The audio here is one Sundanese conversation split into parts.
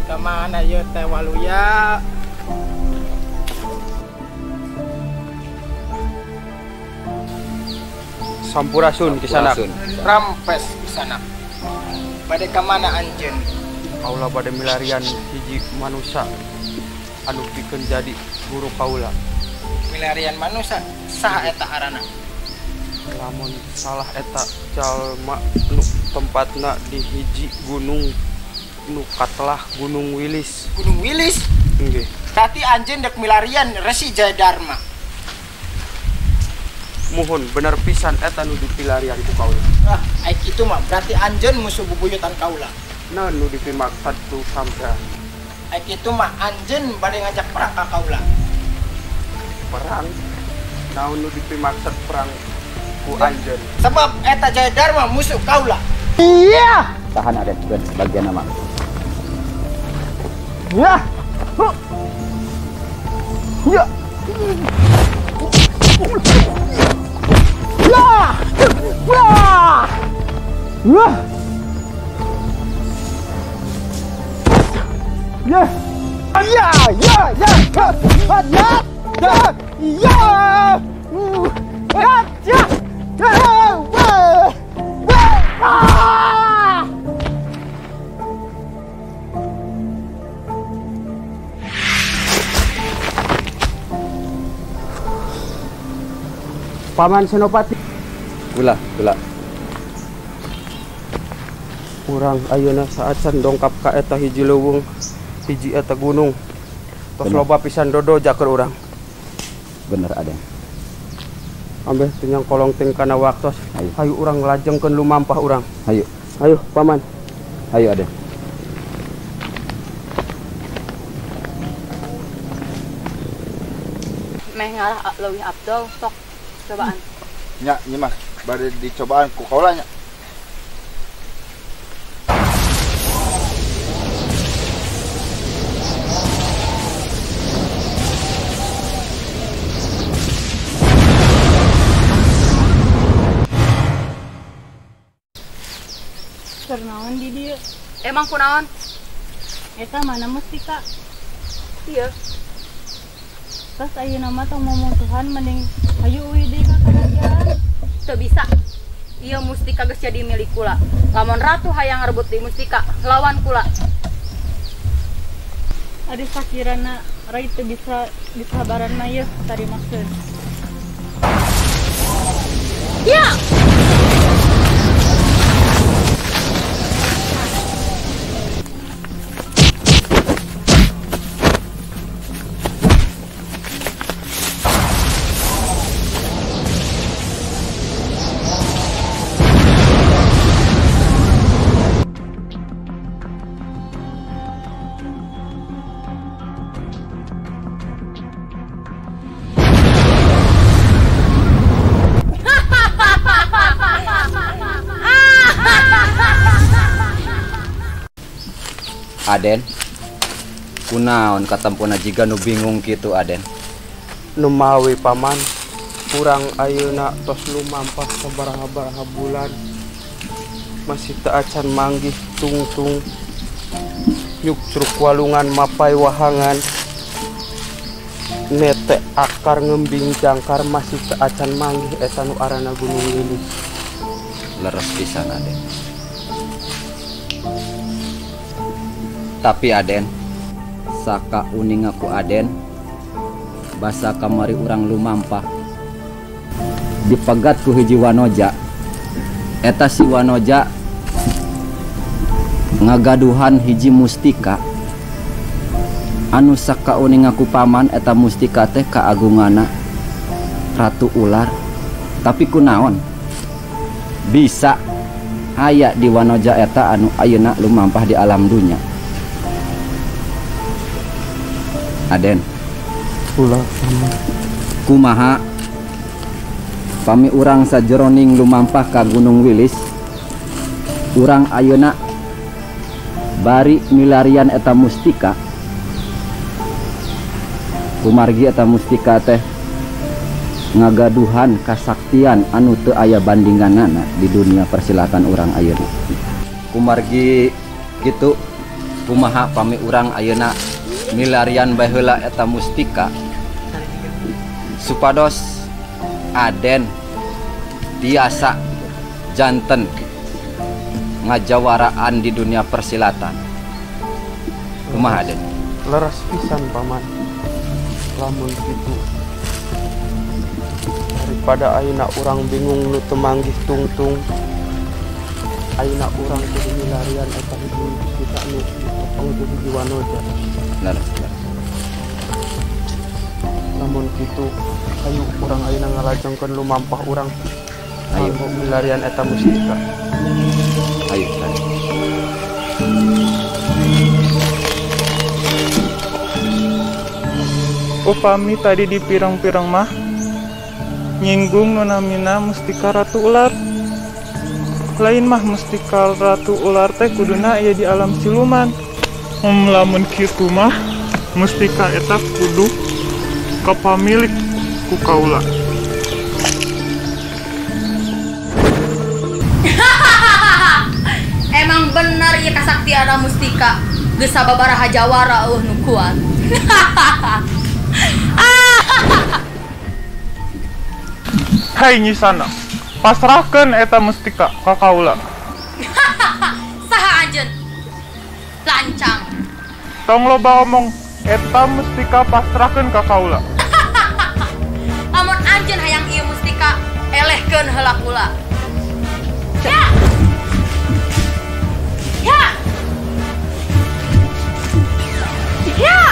Kemana ieu teh Waluya? Sampurasun kisanak. Rampes kisanak. Bade ka mana anjeun? Kaula bade milarian hiji manusa anu pikeun jadi guru kaula. Milarian manusa saha eta arana? Lamun salah eta jalma nu tempatna di hiji gunung nu katelah Gunung Wilis. Gunung Wilis? Nggih. Berarti anjeun dek milarian Resi Jayadarma. Muhun bener pisan eta nu dipilarian ku kaula. Ah, ai kitu mah berarti anjeun musuh bubuyutan kaula. Nah, nu dipimaksad ku sampean. Ai kitu mah anjeun bade ngajak perang ka kaula. Perang? Naon nu dipimaksad perang ku anjeun? Sebab eta Jayadarma musuh kaula. Iya. Tahan Aden, bagian nama. Ya. Ya. Ya. Wah. Wah. Ya. Ya, ya, ya. Ya. Ya. Ya. Ya. Ya. Wah. Wah. Paman Senopati. Gula, gula. Urang ayeuna saacan dongkap ka eta hiji leuweung, hiji eta gunung. Tos loba pisan dodo jaker urang. Bener Aden. Ambeh teu nyangkolong ting kana waktos. Hayu. Hayu urang lajengkeun lumampah urang. Hayu. Hayu paman. Hayu Aden. Meh ngalah leuwih abdol sok cobaan. Nya, nyimas bade dicobaan ku kaula nya. Keur naon di dieu? Emang kunaon? Eta mana mustika? Iya. Terus ayeuna mah tong mumusuhan mending hayu uih deui ka kerajaan. Teu bisa. Ieu mustika geus jadi milik kula. Lamun ratu hayang ngarebut deui mustika, lawan kula. Ari sakirana rai teu bisa disabaran mah ieu tadi maksud. Ya. Aden, kunaon katempona jiga nu bingung kitu Aden? Numawi paman, urang ayeuna tos lumampah sabaraha-baraha bulan masih teu acan manggih tungtung nyukcruk walungan mapai wahangan nete akar ngembing jangkar masih teu acan manggih eta nu arana Gunung Wilis. Leres pisan Aden. Tapi Aden, saka uning aku Aden, basa kamari urang lumampah dipegat ku hiji wanoja. Eta si wanoja ngagaduhan hiji mustika anu saka uning aku paman eta mustika teh kaagungana ratu ular. Tapi kunaon bisa aya di wanoja eta anu ayeuna lumampah di alam dunya. Aden, ulah paman. Kumaha pami urang sajeroning lumampah ka Gunung Wilis, urang ayeuna bari milarian eta mustika. Kumargi eta mustika teh ngagaduhan kasaktian anu teu aya bandinganana di dunia persilatan urang ayeuna. Kumargi kitu Kumaha pami urang ayeuna milarian bae heula eta mustika supados Aden tiasa janten ngajawaraan di dunia persilatan. Kumaha Aden? Leres pisan paman. Lamun kitu daripada ayeuna urang bingung nu teu manggih tungtung, ayeuna urang kudu milarian eta hiji mustika nu ditepeng ku hiji wanoja. Leres, leres. Lamun kitu ayo urang ayeuna ngalajengkeun lumampah urang. Ayo milarian eta mustika. Ayo, ayo. Upami tadi di pirang-pirang mah nyinggung nu namina mustika Ratu Ular. Lain mah mustika Ratu Ular teh kuduna aya di alam siluman. Lamun kitu mah mustika eta kudu kapamilik ku kaula. Emang bener ieu kasaktian mustika geus sababaraha jawara eueuh nu kuat. Hai Nyisana, pasrahkeun eta mustika ka kaula. Saha anjeun? Lancang. Tong loba omong, eta mustika pasrahkeun ka kaula. Lamun anjeun hayang ieu mustika, elehkeun heula kula. Ya. Ya. Ya.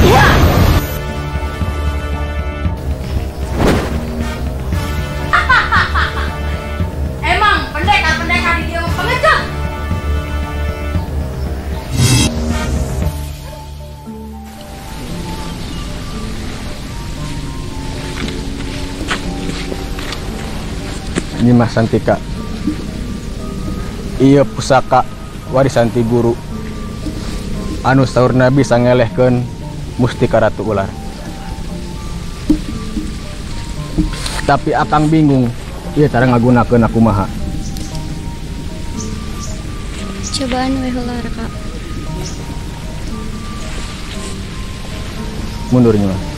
Ya. Emang pendekar-pendekar di dia pengecut. Nyimas Santika, ieu pusaka warisan ti guru anu saurna bisa ngelehkeun mustika Ratu Ular. Tapi akang bingung ieu cara ngagunakeun kumaha. Cobaan we heula Raka. Mundur Nyimas.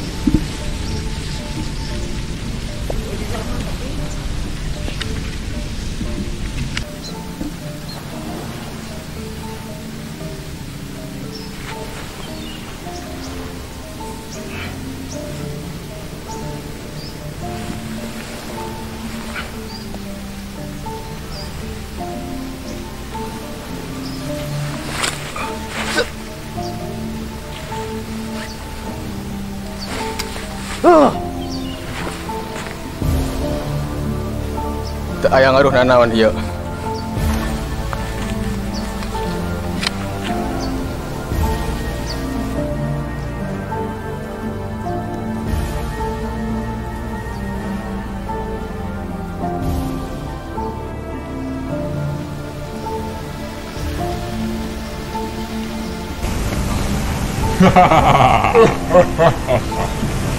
Teu aya ngaruh nanaon ieu.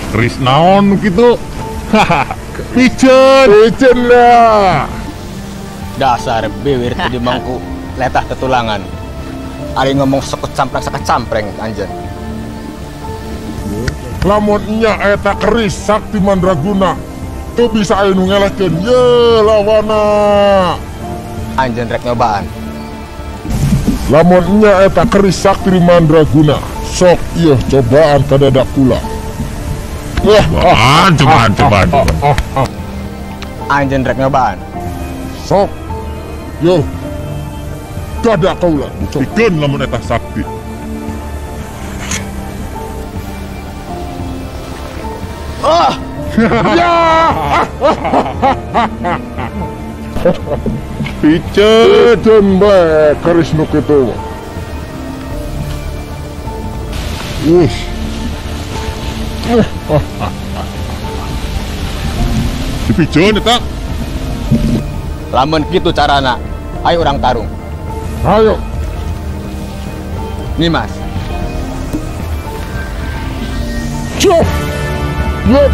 Keris naon gitu. Piceun, piceun lah. Dasar bibir teu dimangku letah tetulangan. Ari ngomong sekut campreng sekut campreng anjeun. Lamun nya eta keris sakti mandraguna teu bisa aya nu ngelehkeun ye lawana. Anjeun rek nyobaan. Lamun nya eta keris sakti mandraguna sok ieu cobaan ka dadak kula. Wah, cobaan, cobaan, cobaan. Anjeun rek nyobaan. Sok. Yo. Dadak kaula buktikeun lamun eta sakti. Ah! Ya! Piceun bae keris nu kitu. Wush. Dipiceun eta. Lamun kitu carana, ayo urang tarung. Ayo. Nimas. Cuk. Yup.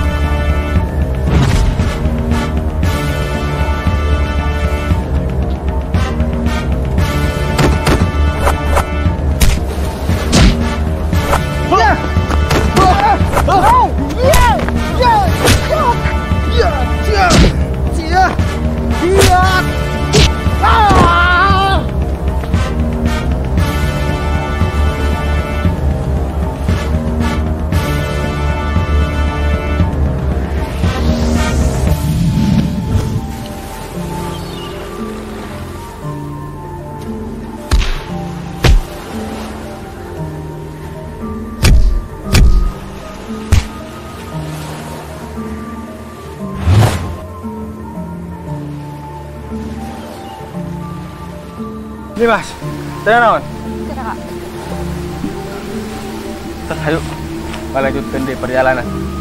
Nimas, teu naon? Teu, Raka. Terus hayu, lanjutkeun di perjalanan.